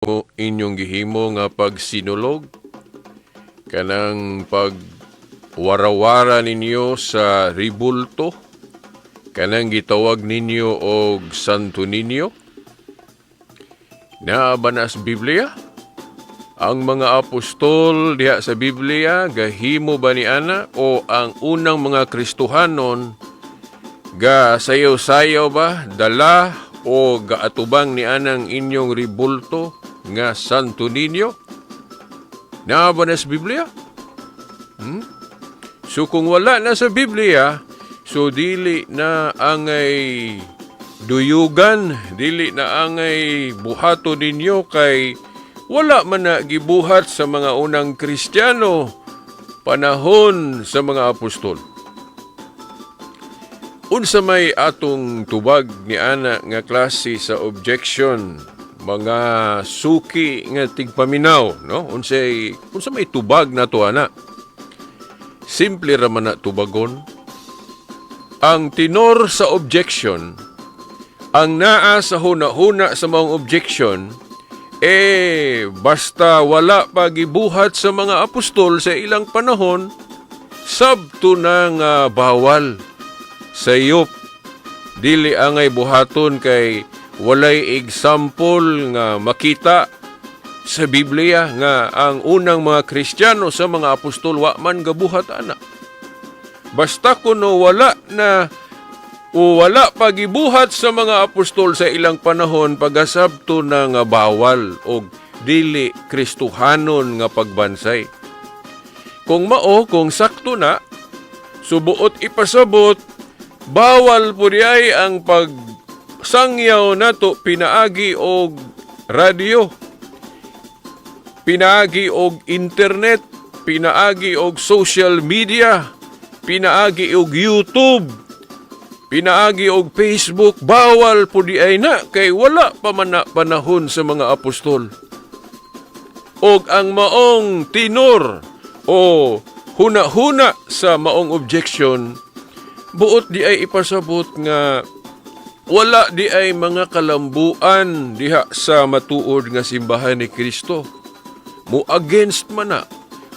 Inyong gihimo nga pagsinulog, kanang pag warawara ninyo sa ribulto, kanang gitawag ninyo og Santo Niño? Naa ba na sa Biblia? Ang mga apostol diha sa Biblia, gahimo ba ni ana, o ang unang mga Kristohanon ga sayaw-sayaw ba, dala o gaatubang ni anang inyong ribulto nga Santo Niño? Naa ba na sa Biblia? So kung wala na sa Biblia, so dili na angay duyugan, dili na angay buhato ninyo kay wala man na gibuhat sa mga unang Kristiyano panahon sa mga apostol. Unsa may atong tubag ni ana nga klase sa objection, mga suki nga tigpaminaw, no? Unsay unsa may tubag nato ana? Simple ra man na tubagon. Ang tenor sa objection, ang naa sa huna-huna sa mga objection, eh basta wala pa gibuhat sa mga apostol sa ilang panahon, sabto na nga bawal. Sayop, dili angay buhaton kay walay example nga makita sa Biblia nga ang unang mga Kristiyano sa mga apostol wa man gabuhat ana. Basta kuno wala na o wala pa gibuhat sa mga apostol sa ilang panahon, pagasabto na nga bawal og dili Kristohanon nga pagbansay. Kung mao, kung sakto na, subuot ipasabot, bawal po diay ang pagsangyaw nato pinaagi og radyo, pinaagi og internet, pinaagi og social media, pinaagi og YouTube, pinaagi og Facebook, bawal po diay na kay wala pa man na panahon sa mga apostol. Og ang maong tenor o huna-huna sa maong objection, buot diay ipasabot nga wala diay mga kalambuan diha sa matuod nga simbahan ni Kristo. Mo against man na,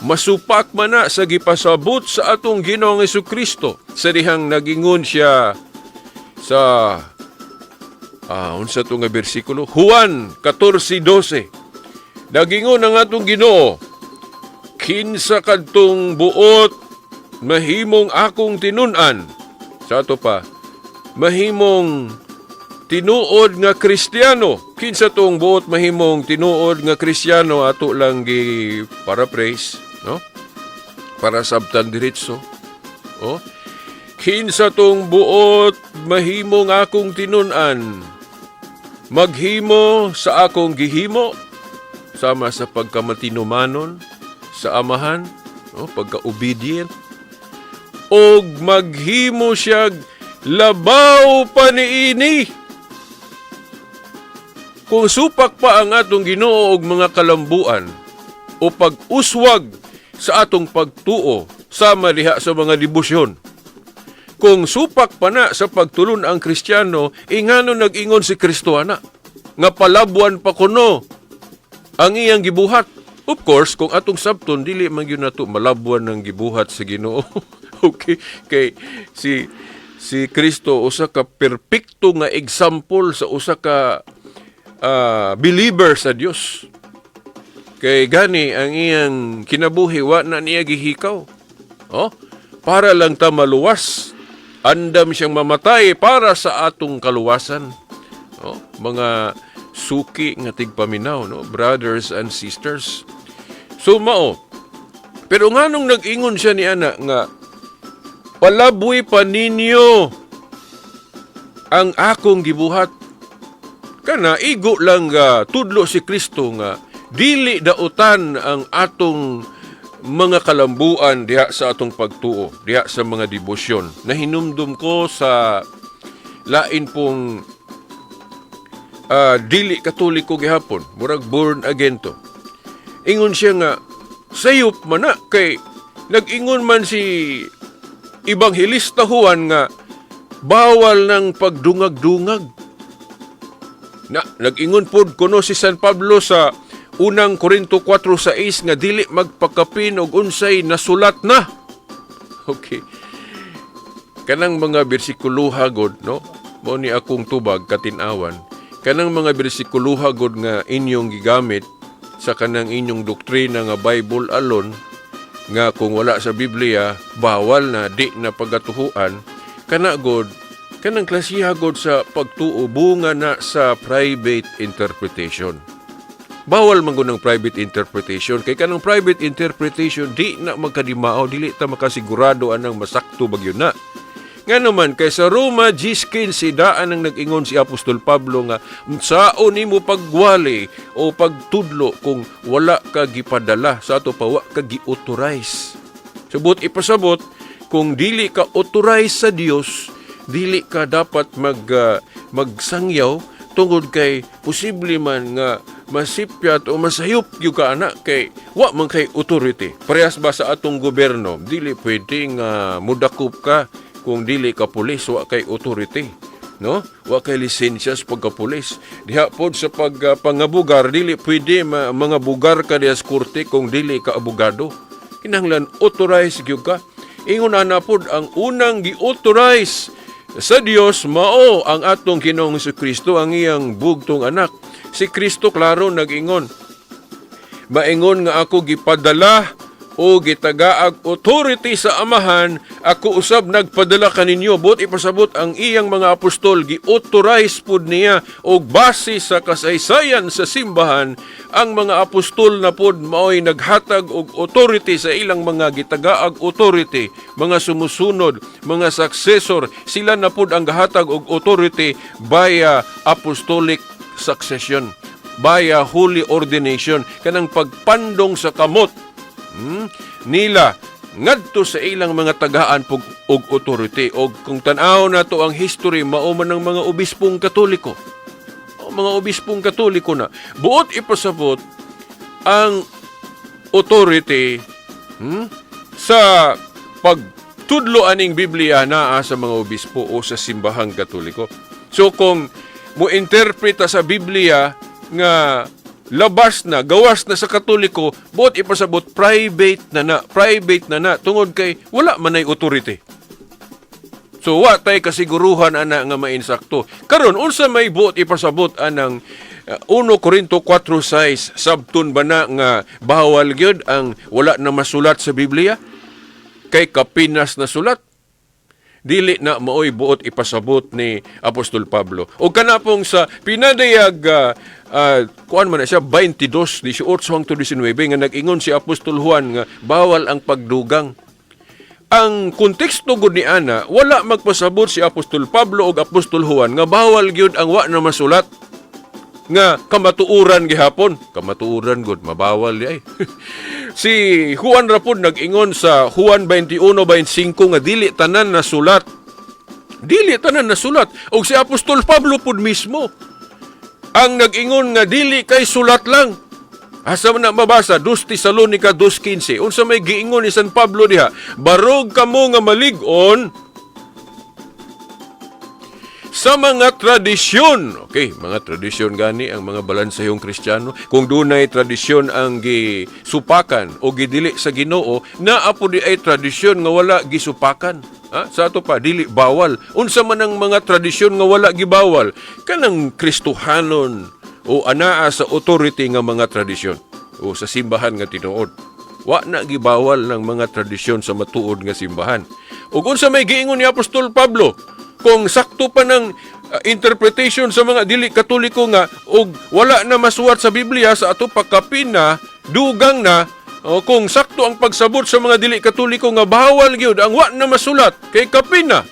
masupak man na sa gipasabot sa atong Ginoong Kristo sa dihang nagingon siya sa unsa to nga bersikulo? Juan 14:12. Nagingon ang atong Ginoo, "Kinsa kadtong buot mahimong akong tinun-an." Sa ato pa, mahimong tinuod nga Kristiyano. Kinsa tong buot mahimong tinuod nga Kristiyano, ato lang gi paraphrase, no? Para sabtan diretso. Oh. Kinsa tong buot mahimong akong tinun-an, maghimo sa akong gihimo, sama sa pagkamatinumanon sa Amahan, no? Pagka-obedient, og maghimo siya labaw pa niini. Kung supak pa ang atong Ginoo og mga kalambuan o pag-uswag sa atong pagtuo sama diha sa mga debosyon, kung supak pa na sa pagtulon ang Kristiyano, ingano nag-ingon si Kristo ana nga palabuan pa kuno ang iyang gibuhat? Of course, kung atong sabton, dili man gyud nato malabuan ng gibuhat sa Ginoo. Okay, kay si Kristo usa ka perpekto nga example sa usa ka believer sa Dios. Kay gani ang iyang kinabuhi, wa na niya gihikaw. Oh, para lang ta maluwas. Andam siyang mamatay para sa atong kaluwasan. Oh, mga suki nga tigpaminaw, no, brothers and sisters. So mao. Pero nganong nag-ingon siya ni ana nga palaboy pa ninyo ang akong gibuhat? Kana igo lang nga tudlo si Kristo nga dili dautan ang atong mga kalambuan diha sa atong pagtuo, diha sa mga debosyon. Nahinumdum ko sa lain pong dili Katoliko gihapon, murag born again to. Ingon siya nga sayop man na kay nag-ingon man si Ebanghelista Juan nga bawal ng pagdungag-dungag. Na nag-ingon pod kuno si San Pablo sa Unang Korinto 4:6 nga dili magpakapin og unsay nasulat na. Okay. Kanang mga bersikuloha god, no? Mao ni akong tubag katin-awan. Kanang mga bersikuloha god nga inyong gigamit sa kanang inyong doktrina nga Bible alone, nga kung wala sa Biblia bawal na, di na pagatuhuan, kana god, kanang klasiha god sa pagtuo, bunga na sa private interpretation. Bawal man gud ang private interpretation kay kanang private interpretation di na magkadimao, dili ta makasigurado anang masakto bagyo na. Nga naman kay sa Roma 10:15 daan ang nag-ingon si Apostol Pablo nga unsaon nimo pagwali o pagtudlo kung wala ka gipadala, sa ato pa, wa ka gi-authorize. Subot ipasabot, kung dili ka authorize sa Dios, dili ka dapat magsangyaw tungod kay posible man nga masipyat o masayop gyud ka ana kay wa man kay authority. Parehas ba sa atong gobyerno, dili pwede nga mudakop ka kung dili ka pulis, wa kay authority, no? Wa kay lisensya sa pagkapulis. Diha pod sa pagpangabugar, dili pwede mga bugar ka diha sa korte kung dili ka abogado. Kinahanglan authorized gyud ka. Ingon ana pod, ang unang gi-authorize sa Dios mao ang atong Ginoong Kristo, ang iyang bugtong anak. Si Kristo klaro nag-ingon, "Maingon nga ako gipadala o gitagaag authority sa Amahan, ako usab nagpadala kaninyo." Buot ipasabot, ang iyang mga apostol gi-authorize pud niya, og base sa kasaysayan sa simbahan, ang mga apostol na pod maoy naghatag og authority sa ilang mga gitagaag authority, mga sumusunod, mga successor. Sila na pod ang gahatag og authority via apostolic succession, via holy ordination, kanang pagpandong sa kamot nila ngadto sa ilang mga tagaan pug og authority. Og kung tan-aw nato ang history, mao man ang mga obispong Katoliko o mga obispong Katoliko na. Buot ipasabot, ang authority sa pagtudlo aning Biblia naa sa mga obispo o sa simbahang Katoliko. So kung mo interpreta sa Biblia nga labas na, gawas na sa Katoliko, buot ipasabot private na na, private na na tungod kay wala man ay authority. So wa tay kasiguruhan ana nga mainsakto. Karon, unsa may buot ipasabot anang 1 Korinto 4:6? Sabton ba na nga bawal gyud ang wala na masulat sa Biblia? Kay kapinas na sulat. Dili na maoy buot ipasabot ni Apostol Pablo. O kanapong sa pinadayag kuan man na siya 22:18 hangtod 19 nga nag-ingon si Apostol Juan nga bawal ang pagdugang. Ang konteksto gud ni ana, wala magpasabot si Apostol Pablo ug Apostol Juan nga bawal gyud ang wa na masulat nga kamatuoran gihapon. Kamatuoran gud mabawal di ay. Si Juan ra pud nag-ingon sa Juan 21:25 nga dili tanan na sulat. Dili tanan na sulat. Og si Apostol Pablo pud mismo ang nag-ingon nga dili kay sulat lang. Asa man na mabasa? 2 Tesalonica 2:15. Unsa may giingon ni San Pablo diha? Barog kamo nga malig-on sa mga tradisyon. Okay, mga tradisyon gani ang mga balansayong Kristiyano. Kung dunay tradisyon ang gisupakan o gidili sa Ginoo, naa po di ay tradisyon nga wala gisupakan. Ha? Sa ato pa, dili bawal. Unsa man ang mga tradisyon nga wala gibawal? Kanang Kristohanon o anaa sa authority nga mga tradisyon o sa simbahan nga tinuod. Wa na gibawal ng mga tradisyon sa matuod nga simbahan. Ug unsa may giingon ni Apostol Pablo? Kung sakto pa ng interpretation sa mga dili Katoliko nga og wala na masuwat sa Biblia, sa ato pagkapin na, dugang na, o kung sakto ang pagsabot sa mga dili Katoliko nga bawal gyud ang wa na masulat kay kapin na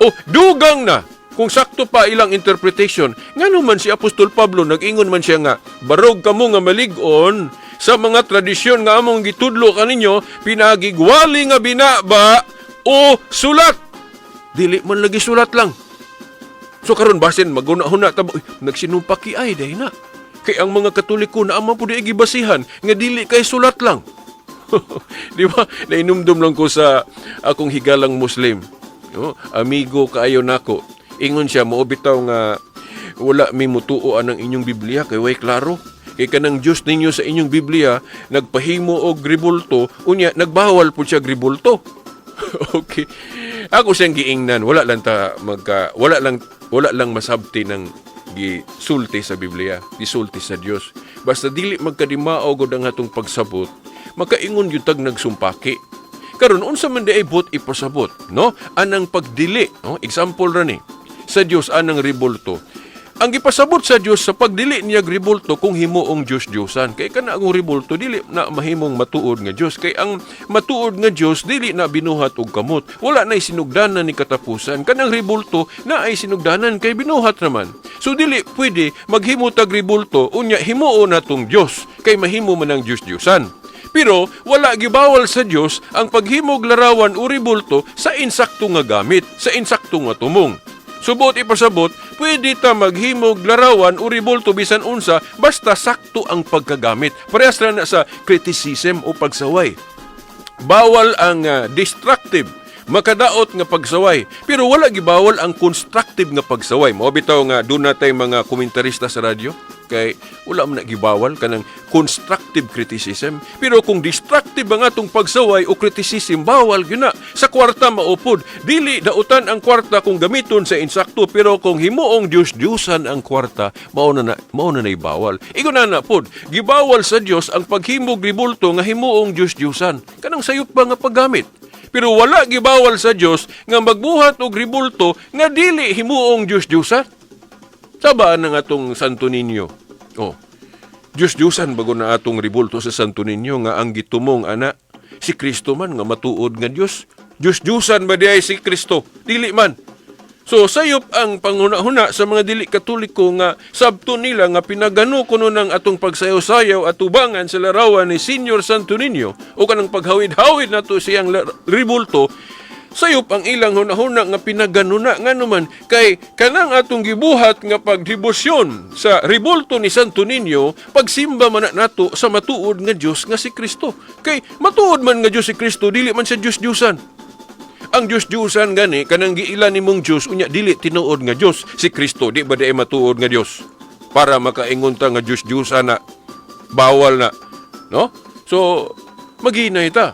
o dugang na, kung sakto pa ilang interpretation, ngano man si Apostol Pablo nag-ingon man siya nga barog kamo nga malig-on sa mga tradisyon nga among gitudlo kaninyo pinaagig wali nga binaba o sulat? Dili man lagi sulat lang. So karon basin maguna-huna ta ba, "Uy, nagsinumpaki ay dahil na. Kay ang mga Katoliko na man pud gibasihan nga dili kay sulat lang." Di ba? Nainumdum lang ko sa akong higalang Muslim. No? Amigo kaayo nako. Ingon siya, mao bitaw nga Wala mi mutuo anang inyong Biblia kay way klaro. Kay kanang Dios ninyo sa inyong Biblia nagpahimo og ribulto, unya nagbawal pud siya ribulto. Okay. Ako siyang giingnan, wala lang ta magka wala lang masabti ng gisulti sa Biblia, gisulti sa Dios. Basta dili magkadimao gud ang atong pagsabot, makaingon gyud tag nagsumpaki. Karon, unsa man diay buot ipasabot, no? Anang pagdili, no? Example ra ni sa Dios anang ribulto. Ang gipasabot sa Dios sa pagdili niya ribulto kung himuong Dios Diosan. Kay kana ang ribulto dili na mahimong matuod nga Dios, kay ang matuod nga Dios dili na binuhat og kamot. Wala nay sinugdanan ni katapusan. Kanang ribulto na ay sinugdanan kay binuhat naman. So dili pwede maghimo tag ribulto unya himuon natong Dios, kay mahimo man ang Dios Diosan. Pero wala gibawal sa Dios ang paghimog larawan o ribulto sa insakto nga gamit, sa insakto nga tumong. Subot ipasabot, pwede ta maghimog larawan o ribulto bisan unsa basta sakto ang pagkagamit. Parehas ra na sa criticism o pagsaway. Bawal ang destructive, makadaot nga pagsaway. Pero wala gibawal ang constructive nga pagsaway. Mao bitaw nga duna tay mga komentarista sa radyo kay wala man na gibawal kanang constructive criticism. Pero kung destructive ang atong pagsaway o criticism, bawal gyud na. Sa kwarta maupod. Dili dautan ang kwarta kung gamiton sa insakto, pero kung himuong Dios-Diosan ang kwarta, mao na na'y bawal. Ingon na pod, gibawal sa Dios ang paghimog ribulto nga himuong Dios-Diosan. Kanang sayop ba nga paggamit. Pero wala gibawal sa Dios nga magbuhat og ribulto nga dili himuong Dios-Diosan. Sabaan ang atong Santo Niño? Oh. Diyos-Diyosan bago na atong ribulto sa Santo Niño nga ang gitumong ana si Kristo man nga matuod nga Dios. Diyos-Diyosan ba diay si Kristo? Dili man. So sayop ang panghuna-huna sa mga dili Katoliko nga sabto nila nga pinagano kuno ng atong pagsayaw-sayaw at tubangan sa larawan ni Senior Santo Niño o kanang paghawid-hawid nato siyang ribulto. Sayop ang ilang hunahuna nga pinagano na, ngano man kay kanang atong gibuhat nga pagdebosyon sa ribulto ni Santo Niño, pagsimba man na nato sa matuod nga Dios nga si Kristo. Kay matuod man nga Dios si Kristo, dili man siya Dios-Diosan. Ang Diyos-Diyusan gani, kanang giila nimong Diyos, unya dili tinuod nga Diyos. Si Kristo, di ba di ay matuod nga Diyos? Para makaingon ta nga Diyos-Diyusan na, bawal na. No? So, maghinay ta.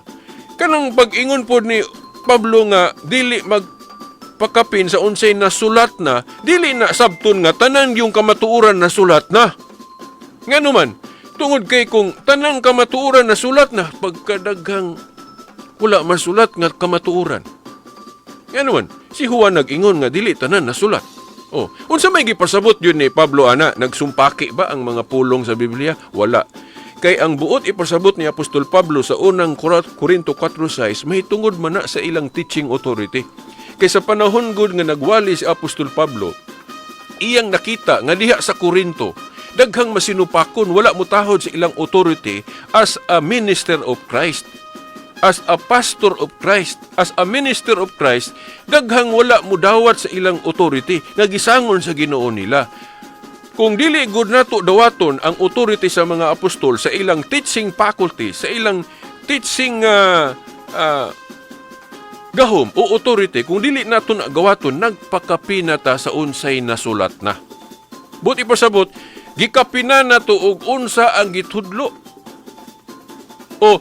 Kanang pag-ingon po ni Pablo nga dili magpakapin sa unsay nasulat na, dili na sabton nga tanan yung kamatuoran nasulat na. Ngano man, tungod kay kung tanang kamatuoran nasulat na, pagkadaghang wala masulat nga kamatuoran. Ngano man, si Juan nag-ingon nga dili tanan nasulat. Oh, unsa may gipasabot yun ni Pablo ana, nagsumpaki ba ang mga pulong sa Biblia? Wala. Kay ang buot ipasabot ni Apostol Pablo sa unang Korinto 4:6 mahitungod man na sa ilang teaching authority. Kay sa panahon gud nga nagwali si Apostol Pablo, iyang nakita nga diha sa Korinto, daghang masinupakon, wala motahod sa ilang authority as a minister of Christ, as a pastor of Christ, as a minister of Christ, daghang wala mudawat sa ilang authority nga gisangon sa Ginoo nila. Kung dili gud nato dawaton ang authority sa mga apostol sa ilang teaching faculty, sa ilang teaching gahom o authority, kung dili nato na gawaton, nagpakapina ta sa unsay nasulat na. Buot ipasabot, gikapina nato og unsa ang gitudlo. O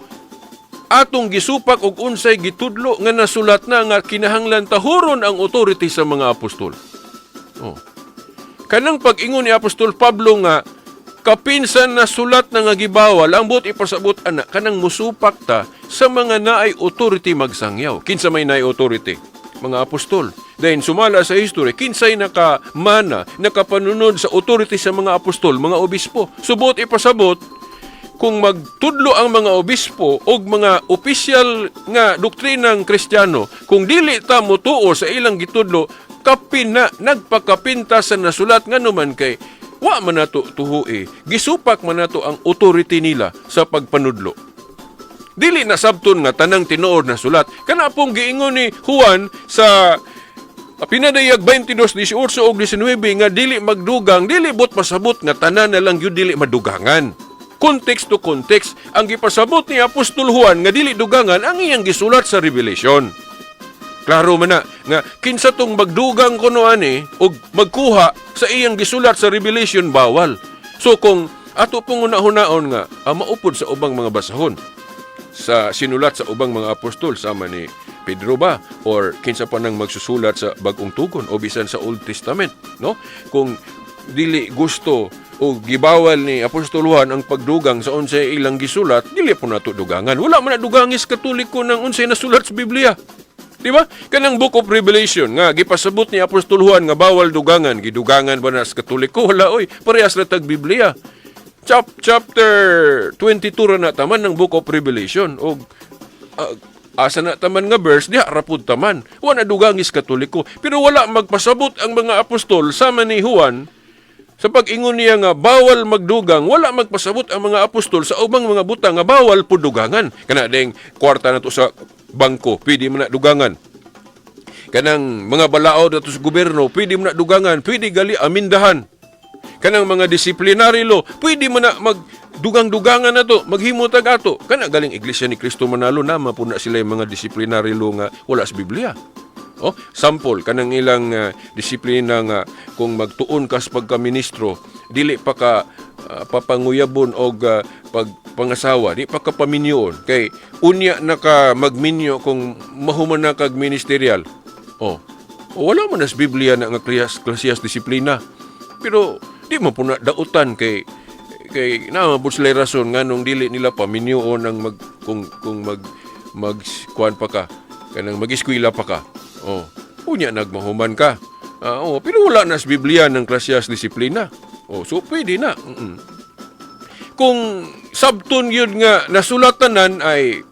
atong gisupak og unsay gitudlo nga nasulat na nga kinahanglan tahuron ang authority sa mga apostol. Oh. Kanang pag-ingon ni Apostol Pablo nga kapin sa nasulat na nga gibawal, ang buot ipasabot ana, kanang musupak ta sa mga naay authority magsangyaw. Kinsa may naay authority? Mga apostol. Then sumala sa history, kinsay nakamana, nakapanunod sa authority sa mga apostol? Mga obispo. So buot ipasabot, kung magtudlo ang mga obispo og mga opisyal nga doktrinang Kristiyano, kung dili ta motuo sa ilang gitudlo, kapin na, nagpakapinta sa nasulat, ngano man kay wa man nato tuhui, gisupak man nato ang authority nila sa pagpanudlo. Dili na sabton nga tanang tinuod nasulat. Kana pong giingon ni Juan sa Pinadayag 22:18 ug 19 nga dili magdugang, dili buot pasabot nga tanan na lang gyud dili madugangan. Context to context, ang gipasabot ni Apostol Juan nga dili dugangan ang iyang gisulat sa Revelation. Klaro man na nga kinsa tong magdugang kuno ani og magkuha sa iyang gisulat sa Revelation, bawal. So kung ato pong una-hunaon nga maupod sa ubang mga basahon sa sinulat sa ubang mga apostol, sama ni Pedro ba or kinsa pa nang magsusulat sa Bagong Tugon o bisan sa Old Testament, no? Kung dili gusto o gibawal ni Apostol Juan ang pagdugang sa unsay ilang gisulat, dili po nato dugangan. Wala man na dugangis Katoliko ng unsay nasulat sa Biblia. Di ba? Kanang Book of Revelation nga gipasabot ni Apostol Juan nga bawal dugangan, gidugangan ba na sa Katoliko? Wala oy, parehas ra tag Biblia. Chapter 22 ra na taman ng Book of Revelation og asa na taman nga verse diha ra pud taman. Wa na dugangis Katoliko, pero wala magpasabot ang mga apostol sama ni Juan sa pag-ingon niya nga bawal magdugang. Wala magpasabot ang mga apostol sa ubang mga butang nga bawal pud dugangan. Kana ding kwarta nato sa bangko, pwede man na dugangan. Kanang mga balaod nato sa gobyerno, pwede man na dugangan, pwede gali amindahan. Kanang mga disciplinary law, pwede man na magdugang-dugangan na to, maghimo tag ato. Kana galing Iglesia ni Cristo Manalo na mapuna sila yung mga disciplinary law nga wala sa Biblia. Oh, sample kanang ilang disiplina nga kung magtuon ka sa pagka-ministro, dili pa ka papanguyabon og pag pangasawa, di pa ka paminyoon kay unya na ka magminyo kung mahuman na kag ministerial. Oh. Wala man nas Biblia na nga klasiyas disiplina. Pero di mo po na dautan kay kay naa man sila rason nganong dili nila paminyoon ang mag kung mag mag kuan pa ka, kanang mag-eskwela pa ka. Oh, unya nagmahuman ka. Oh, pero wala na sa Biblia ng klasiyas disiplina. Oh, so pwede na. Kung sabton yun nga nasulatanan ay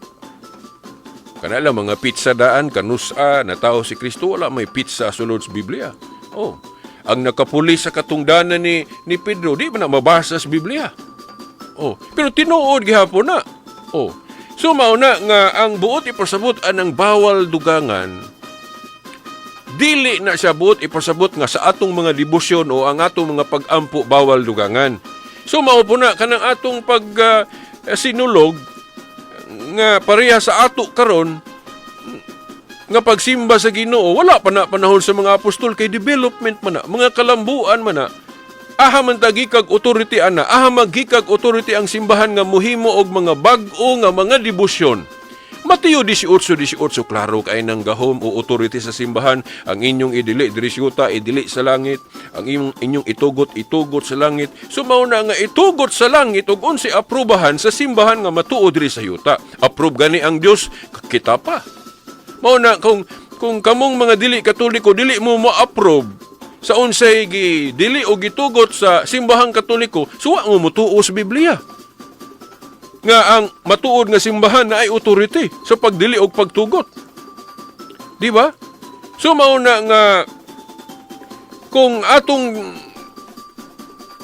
kana lang mga pizza daan kanusa natao si Kristo, wala may pizza sulod sa Biblia. Oh, ang nakapuli sa katungdanan ni Pedro, di ba na mabasa sa Biblia? Oh, pero tinuod gihapon na. Oh. So mao na nga ang buot ipasabot anang bawal dugangan, dili na siya buot ipasabot nga sa atong mga debosyon o ang atong mga pag-ampo bawal dugangan. So mao po na kanang atong pag sinulog nga pareha sa ato karon nga pagsimba sa Ginoo, wala pa na panahon sa mga apostol kay development man na, mga kalambuan man na. Aha man ta gikag authority ana, aha magikag authority ang simbahan nga muhimo og mga bag-o nga mga debosyon. Mateo 18:18, klaro kay ng gahom o authority sa simbahan: ang inyong idili diri sa yuta, idili sa langit, ang inyong itugot, itugot sa langit. So mao na nga itugot sa langit ug unsay aprobahan sa simbahan nga matuod diri sa yuta. Approve gani ang Dios, kita pa. Mao na kung kamong mga dili Katoliko dili mo mo-approve sa unsay gi dili o gitugot sa simbahang Katoliko, suwa mo motuo sa Biblia nga ang matuod nga simbahan na ay authority sa pagdili og pagtugot. Di ba? So mao na nga kung atong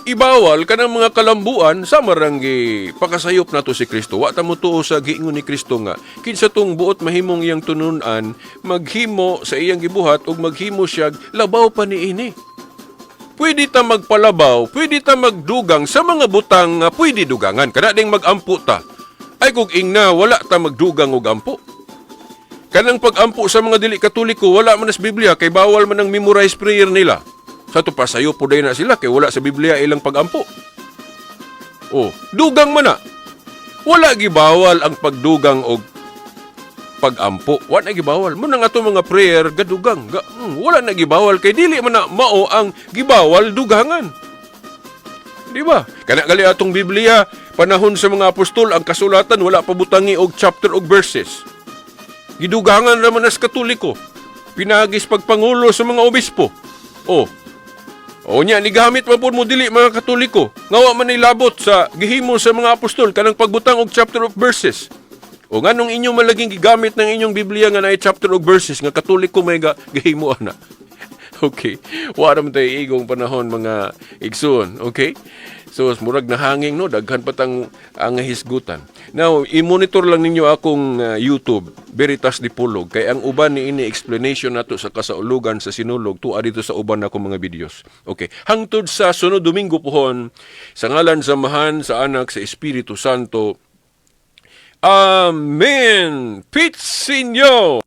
ibawal kanang mga kalambuan, sama rang gi pakasayop nato si Kristo. Wa ta motuo sa giingon ni Kristo nga kinsa tong buot mahimong iyang tununan, maghimo sa iyang gibuhat ug maghimo siya labaw pa niini. Pwede ta magpalabaw, pwede ta magdugang sa mga butang nga pwede dugangan. Kana ding magampo ta. Ay kung ingna, wala ta magdugang og ampo. Kanang pag-ampo sa mga dili Katoliko, wala man sa Biblia kay bawal man ang memorize prayer nila. Sa to pasayo po na sila kay wala sa Biblia ilang pag-ampo. Oh, dugang man na. Wala gibawal ang pagdugang og pag-ampo. Wala na gibawal. Mao nang ato mga prayer gadugang. Wala na gibawal kay dili man na mao ang gibawal dugangan. Di ba? Kana gali atong Biblia, panahon sa mga apostol, ang kasulatan wala pa butangi og chapter og verses. Gidugangan ra man as Katoliko. Pinagis pagpangulo sa mga obispo. Oh. O nya ni gamit man pud mo dili mga Katoliko. Nga wa man nilabot sa gihimo sa mga apostol kanang pagbutang og chapter of verses. O nganong inyo malaging gigamit ng inyong Biblia nga naay chapter og verses nga Katoliko may ga gihimo ana? Okay. Wa ra man tayo igong panahon, mga igsoon. Okay? So murag na hanging, no, daghan pa tang ang hisgutan. Now, i-monitor lang ninyo akong YouTube, Veritas de Pulog, kay ang uban ni ini explanation nato sa kasaulugan sa sinulog tuwa dito sa uban nako mga videos. Okay. Hangtod sa sunod Domingo pohon, sa ngalan sa Amahan, sa Anak, sa Espiritu Santo. Amen. Peace inyo.